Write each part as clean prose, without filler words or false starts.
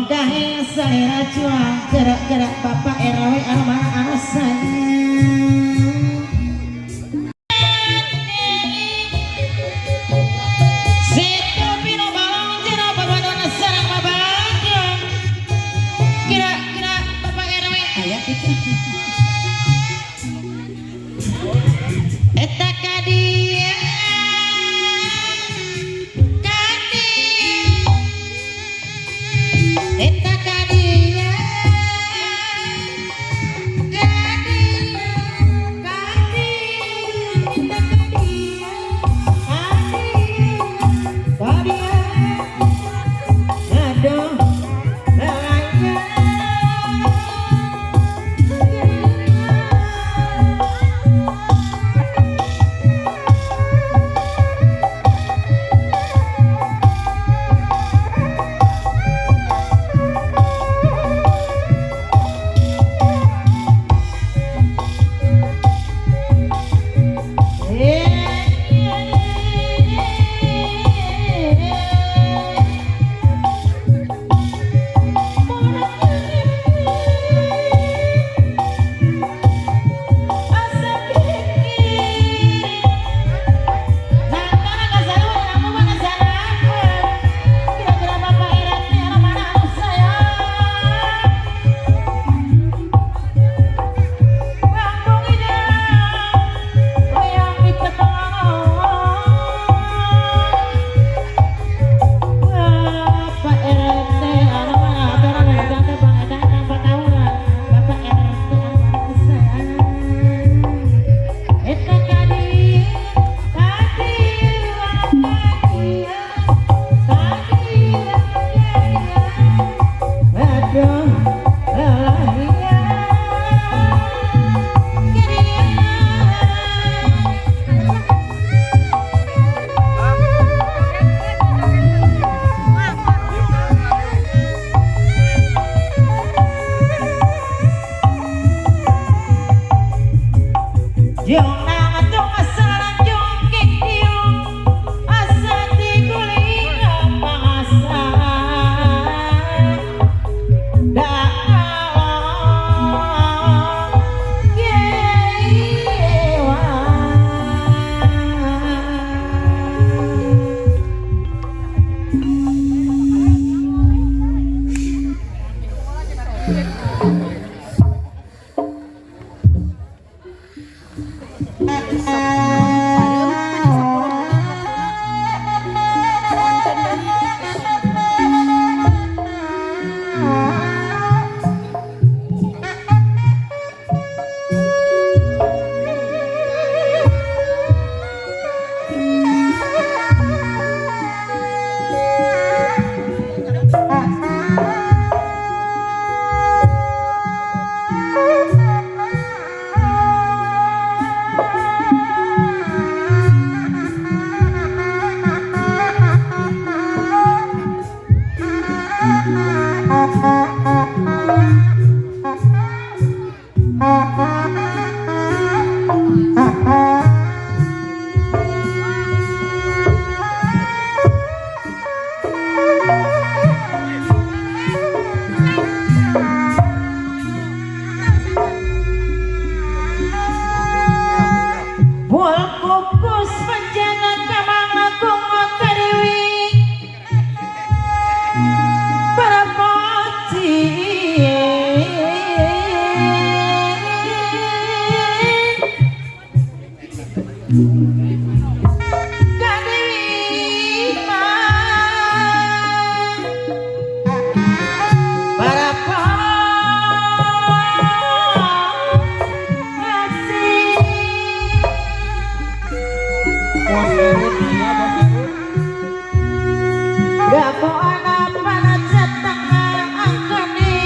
Gahe salera cuang gerak-gerak Bapak RW anu mana anu sayang. Situ pino balong jero babadona sarang babadon. Kira-kira Bapak RW aya kitu. Eta kadia kadia eta kadia kadia kadia eta kadia kadia kadia aduh lalaya. Bapak RT anu mana aturan eta teh Bang eta tanpa tawuran. Bapak RT anu mana sayang. Eta kadi kadi kadi kadi aduh lalaya. Yung nang atong asalan yung kikiyo asa di kuling pangasa daawang yewa. Konten deui. Bual kukus menjana kamang agung kariwi parapati. Kadewi parapati. Bos Erut aya Bos Erut. Gapo anak panacetang angkane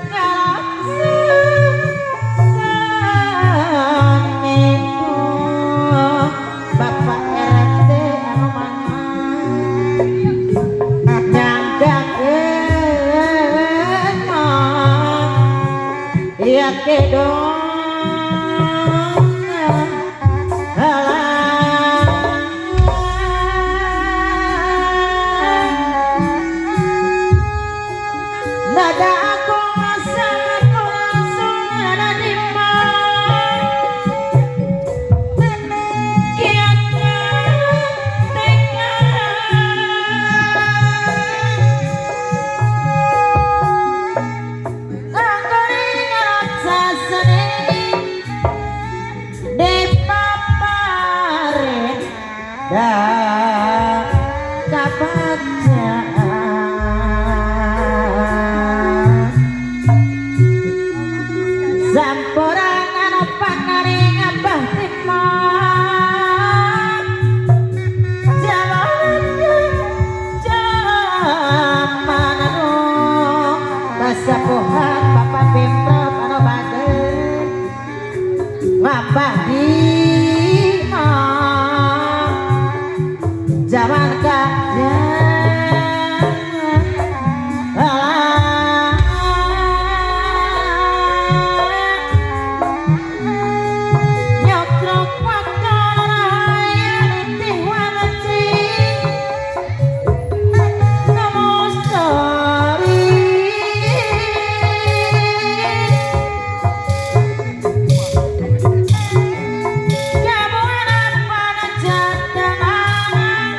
ngalaksanane Bapak RT anu mana nyanggakeun ya kedong. Alah. Kapacaan Samporan anu panaring Abah Timon Jalan jaman anu kasapuhan Bapak Pemprov anu bager Ngabah dina Jaman Nyotrok wakara nitih wanci Namostari Kabuana panjatangan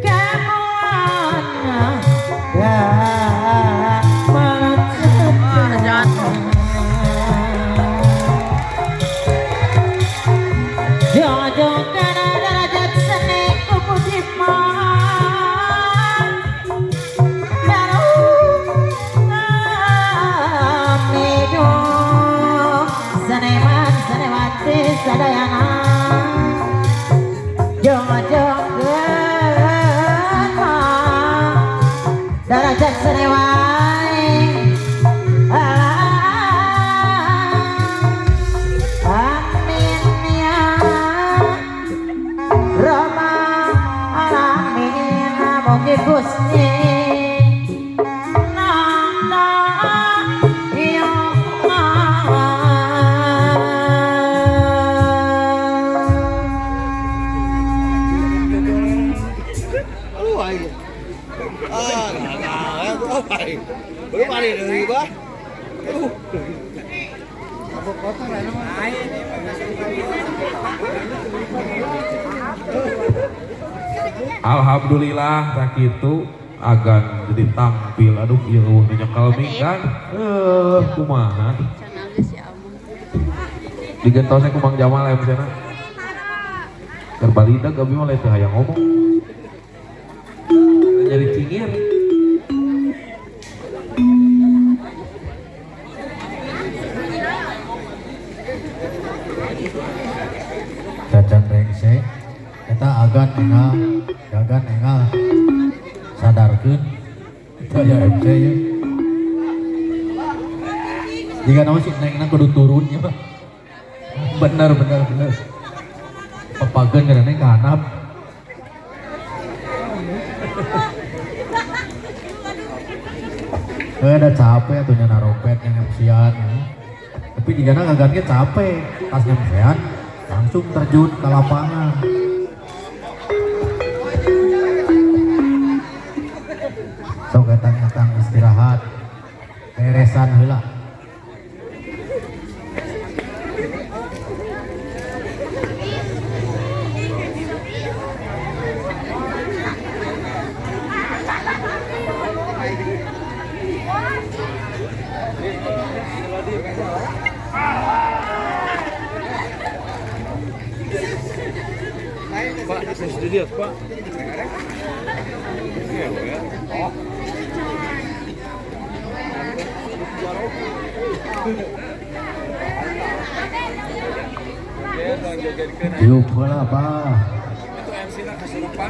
Kabuana panjatangan Jong-jong derajat seni kuku diman Baru amido Seniman seniwati sadayana Jong-jong derajat seniwai Amin ya Robbal alamin mugi Gusti nanda ya Aduh, aing. Ah, nah, apa aing? Belum ada dari bah. Aduh. Alhamdulillah tak itu agan jadi tampil aduh ieu eueuh nu nyekel mic kan kumaha digentosna ku Mang Jamal aya misalna keur balidag abi mah lain teu hayang ngomong jadi cingir. Cacan rengse eta agan engal gagan engal sadarkeun itu aya MC ya jika nama si nengna kudu turun ya Pak. Bener bener bener pepageun ngaranna ka handap. Ada capek atuh nya narompet yang MC-an ya. Tapi jika gagan ge capek pas MC-an langsung terjun ke lapangan. Sok etang-etang istirahat beresan heula. Pak, akses di dia, Pak. Tiup heula, Pak. Itu MC-na kesurupan.